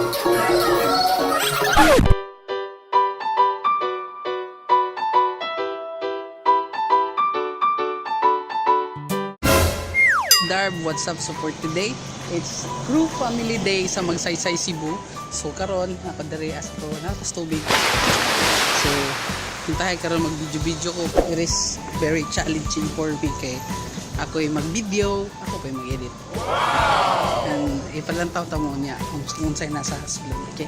Darb, what's up? So for today, it's Crew Family Day sa Magsaysay, Cebu. So karon ako diri as ko natas tubig. So hintahay karon mag-video-video ko. It is very challenging for me kay ako'y mag-video, ako pa'y mag-edit. And ipalantaw ta mo niya kung unsay nasa sulod. Okay?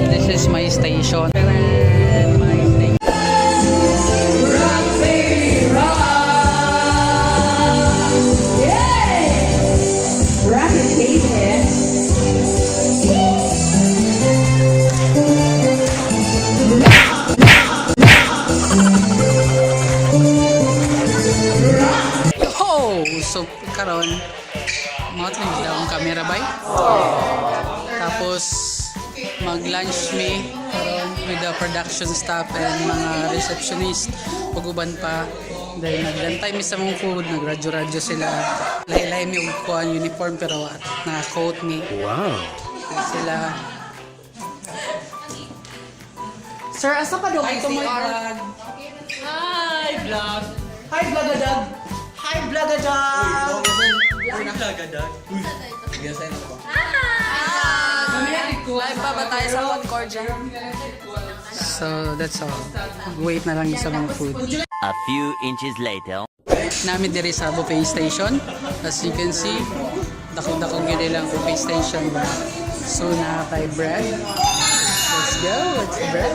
This is my station. My station. Rocket baby. Oh! So karon mga daw ang camera bay. Tapos mag-lunch me karon with the production staff and mga receptionist ug uban pa. Dahil naglantay mi sa mga food, nagradyo-radyo sila. Lahi-lahi mi og kuan uniform pero at naka-coat mi. Wow. Sila. Sir, asa pa daw Hi ang to my CR? vlog. Hi, vlog. Hi, vlogadag. Hi, vlogadag. Live pa ba tayo sa Concordia? So that's all. Wait na lang sa mga food. A few inches later. Namin diri sa buffet station. As you can see, dako-dako gyud ilang buffet station ba. So na kay bread. Let's go. It's bread.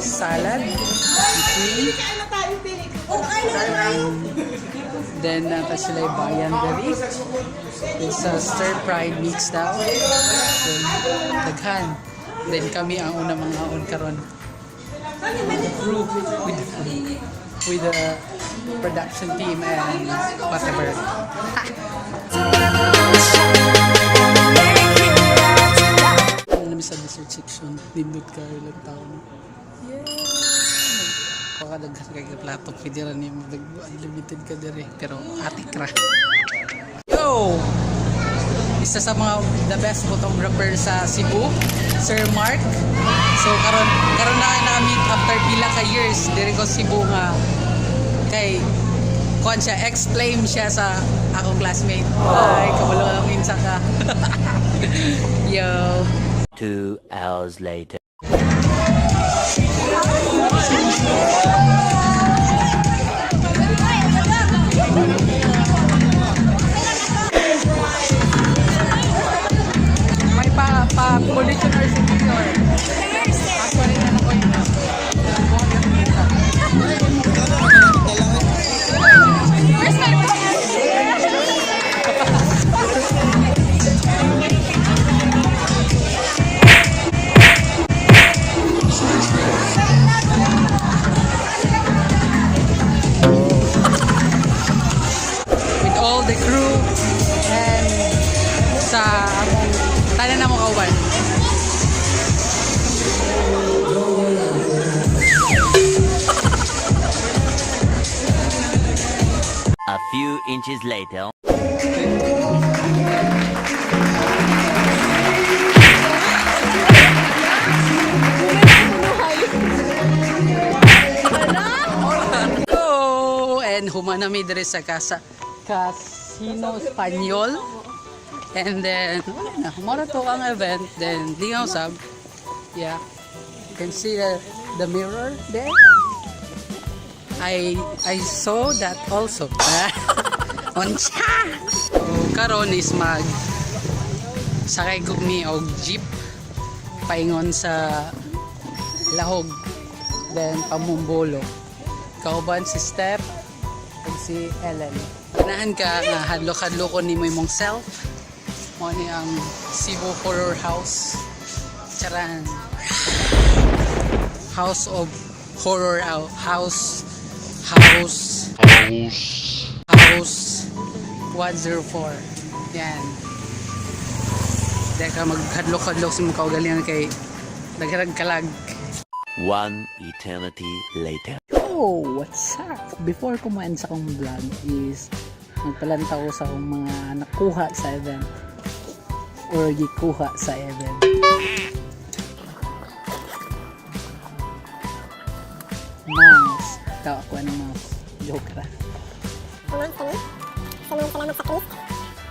Salad. Okay. Then nata sila yung bayan diri. It's a stir-fried mix daw. Then, daghan. Then kami ang una mga on karon. Crew with the production team and whatever. Ano namin sa dessert section, nindot ka ilang taon. Yeah! Kakadaghan kay ka plato, pwede ra nimo unlimited ka dire, pero atik ra. Yo! Isa sa mga the best photographer sa Cebu, Sir Mark. So karon karon na na-meet after pila ka years dire ko Cebu nga kay kuan siya, ex-flame siya sa akong classmate. Ay, kabalo ang insa ka. Yo. 2 hours later. May pa pa pollution or si Mayor. Actually na ko yun. With all the crew and sa among tanan na mo kauban. A few inches later. Go! And humana mi diri sa casa Casino Espanyol. And then, wala na. Humana to ang event. Then, lingaw sab. Yeah. You can see the mirror there. I saw that also. Unsa! So, karon is mag sakay ko mi og jeep paingon sa Lahog then Pamumbolo. Kauban si Steph ug si Ellen. Ganahan ka nga hadlok-hadlok ko nimo imong self. Mo ni ang Cebu Horror House. Charan. House of Horror House House House House 104. Yan. Di ka maghadlok-hadlok sa mga kaugalingan kay dagharag kalag. One eternity later. Oh, what's up? Before ko ma-end sa akong vlog is nagpalanta ko sa akong mga nakuha sa event or gikuha sa event. Mouse. Ikaw ako ng mouse. Joke ra.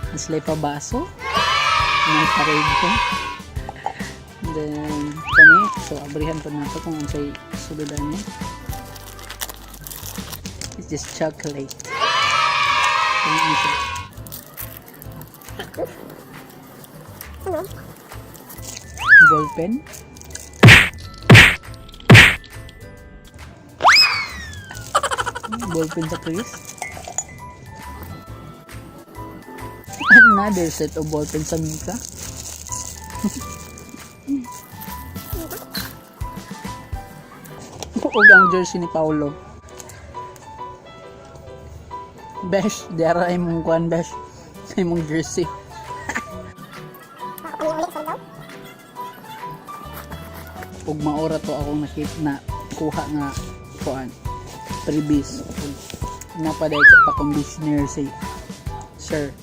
Naslay pa baso. May parade ko. Then, kani. So, abrihan po nato kung unsay suludan niya. It's just chocolate. Ano siya? Ball pen. Ball pen sa Chris. Another set of ball pen sa Mika. Ug ang jersey ni Paolo. Besh, dara ay mong kuan, besh. Ay mong jersey. Ug maora to akong nakit na kuha nga kuan freebies. Ug napaday ko pa conditioner si sir.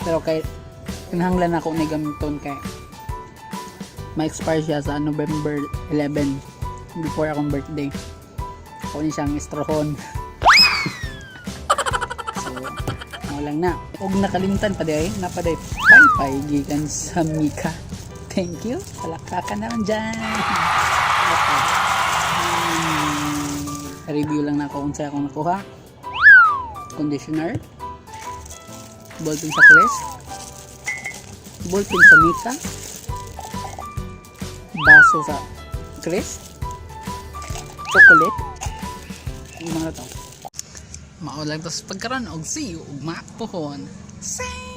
Pero kay kinahanglan ako ni gamiton kay ma-expire siya sa November 11 before akong birthday. Ako ni siyang istrohon. So, mao lang na. Og nakalimtan pa day, napaday pay gikan sa Mika. Thank you. Palakpakan naman dyan. Okay. Review lang na ako kung saan akong nakuha. Conditioner. Ballpen sa Chris. Ballpen sa Mika. Baso sa Chris. Chocolate. Yung mga to. Mao lang to sa pagkaron og see you ugma pohon. See!